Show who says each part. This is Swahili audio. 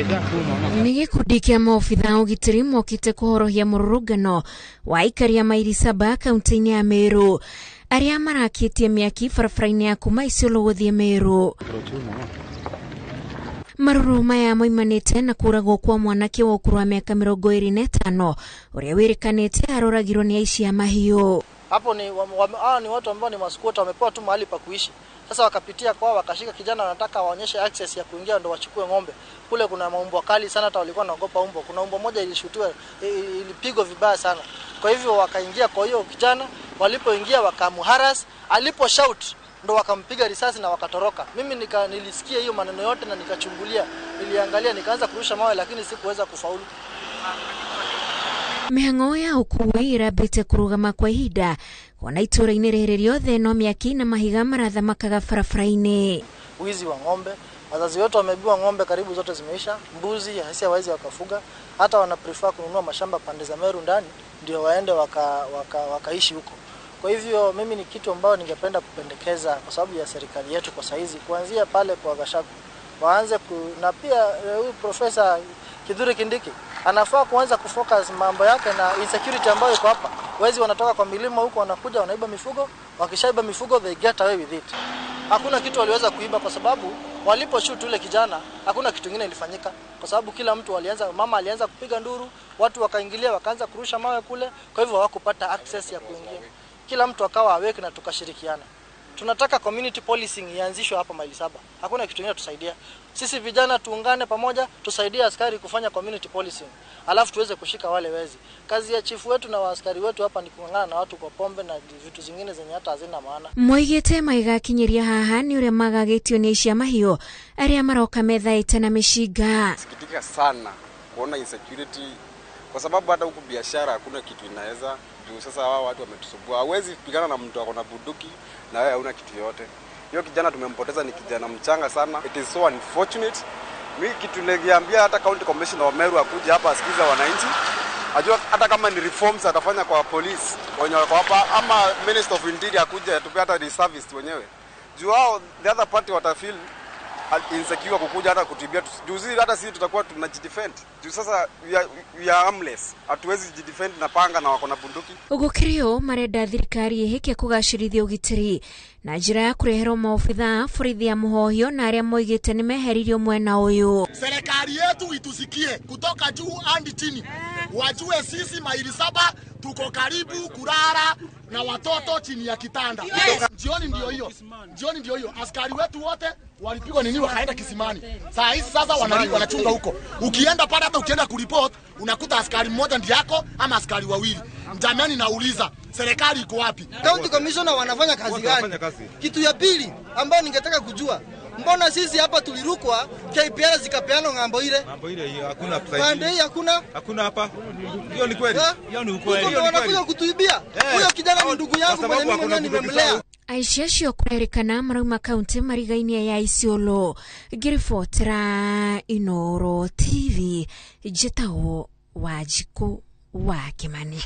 Speaker 1: Nĩ gĩkundi kĩa maobitha ũgitĩri mokĩte kũhorohia mũrũrũngano wa aikari a maili saba kaunti-inĩ ya Meru arĩa marakĩtie mĩaki barabara-inĩ ya kuma Isiolo gũthiĩ Meru. Marũrũ maya moimanĩte na kũragwo kwa mwanake wa ũkũrũ wa mĩaka 25 ũrĩa wĩrĩkanĩte aroragirwo nĩ aici a mahiũ.
Speaker 2: Hapo ni ni watu ambao ni maskuota, wamepewa tu mahali pa kuishi. Sasa wakapitia kwao wakashika kijana, wanataka waonyeshe access ya kuingia ndo wachukue ng'ombe. Kule kuna maumbwa kali sana, hata walikuwa wanaogopa umbwa. Kuna umbwa moja ilishutiwa, ilipigwa vibaya sana. Kwa hivyo wakaingia kwa hiyo kijana, walipoingia wakamharas, alipo shout ndo wakampiga risasi na wakatoroka. Mimi nilisikia hiyo maneno yote na nikachungulia, niliangalia, nikaanza kurusha mawe lakini sikuweza kufaulu.
Speaker 1: Mĩhang'o ya ũkuui ĩrambĩte kũrũgama kwa ihinda kuona itũũra-inĩ rĩrĩ rĩothe no mĩaki na mahiga marathamakaga barabara-inĩ.
Speaker 2: Wizi wa ng'ombe, wazazi wetu wameibiwa ng'ombe karibu zote zimeisha, mbuzi hasi hawezi wakafuga, hata wana prefer kununua mashamba pande za Meru ndani ndio waende wakaishi huko. Kwa hivyo mimi ni kitu ambayo ningependa kupendekeza kwa sababu ya serikali yetu kwa saizi, kuanzia pale kwa Gachagua waanze na pia huyu Profesa Kithure Kindiki anafaa kuanza kufocus mambo yake na insecurity ambayo iko hapa. Wezi wanatoka kwa milima huko wanakuja wanaiba mifugo, wakishaiba mifugo they get away with it. Hakuna kitu waliweza kuiba kwa sababu waliposhoot ule kijana hakuna kitu kingine ilifanyika, kwa sababu kila mtu alianza, mama alianza kupiga nduru, watu wakaingilia wakaanza kurusha mawe kule, kwa hivyo hawakupata access ya kuingia. Kila mtu akawa awake na tukashirikiana. Tunataka community policing ianzishwe hapa maili saba. Hakuna kitu kingine tusaidia. Sisi vijana tuungane pamoja, tusaidie askari kufanya community policing. Alafu tuweze kushika wale wezi. Kazi ya chifu wetu na askari wetu hapa ni kung'ang'ana na watu kwa pombe na vitu zingine zenye hata hazina maana.
Speaker 1: Moigĩte maigakinyiria haha nĩ ũrĩa magagĩtio nĩ aici a mahiũ arĩa maroka methaĩte na mĩcinga.
Speaker 3: Sikitika sana kuona insecurity kwa sababu hata huku biashara hakuna kitu inaweza. Juu sasa hao watu wametusumbua. Hawezi pigana na mtu akona bunduki na wewe hauna kitu yote. Hiyo kijana tumempoteza, ni kijana mchanga sana. It is so unfortunate. Mimi kitu ningeambia hata county commissioner wa Meru akuje hapa asikiza wananchi. Ajua hata kama ni reforms atafanya kwa police wenye wako hapa, ama Minister of Interior akuje atupe hata reservice wenyewe. Juu hao the other party watafeel insecure kukuja hata kutibia. Juu hata sisi tutakuwa tunajidefend. Juu sasa we are armless. Hatuwezi jidefend na panga na wako na bunduki.
Speaker 1: Gũkĩrĩ marenda thirikari ĩhĩke kũgacĩrithia ũgitĩri na njĩra ya kũreherwo maobitha borithi ya mũhohio na arĩa moigĩte nĩ meheririo mwena ũyũ.
Speaker 4: Serikali yetu itusikie kutoka juu hadi chini, wajue sisi maili saba tuko karibu kulala na watoto chini ya kitanda. Jioni ndio hiyo, jioni ndio hiyo. Askari wetu wote walipigwa nini wakaenda kisimani. Saa hizi sasa wanachunga huko. Ukienda pale, hata ukienda kuripot unakuta askari mmoja ndiye yako ama askari wawili. Jamani, nauliza serikali iko wapi?
Speaker 2: County commissioner wanafanya kazi gani? Kitu ya pili ambayo ningetaka kujua, mbona sisi hapa tulirukwa KPR zikapeana ng'ambo ile?
Speaker 5: Ng'ambo ile hiyo hakuna
Speaker 2: pande hii hakuna.
Speaker 5: Hakuna hapa. Hiyo ni kweli. Hiyo ni ukweli.
Speaker 2: Hiyo wanakuja kutuibia. Huyo kijana ni ndugu yangu mwenye mimi mwenyewe nimemlea.
Speaker 1: Aici acio kũrerĩkana marauma kaunti marigaini ya Isiolo. Ngĩribotera Inooro TV, njĩtagwo Wanjikũ wa Kĩmani.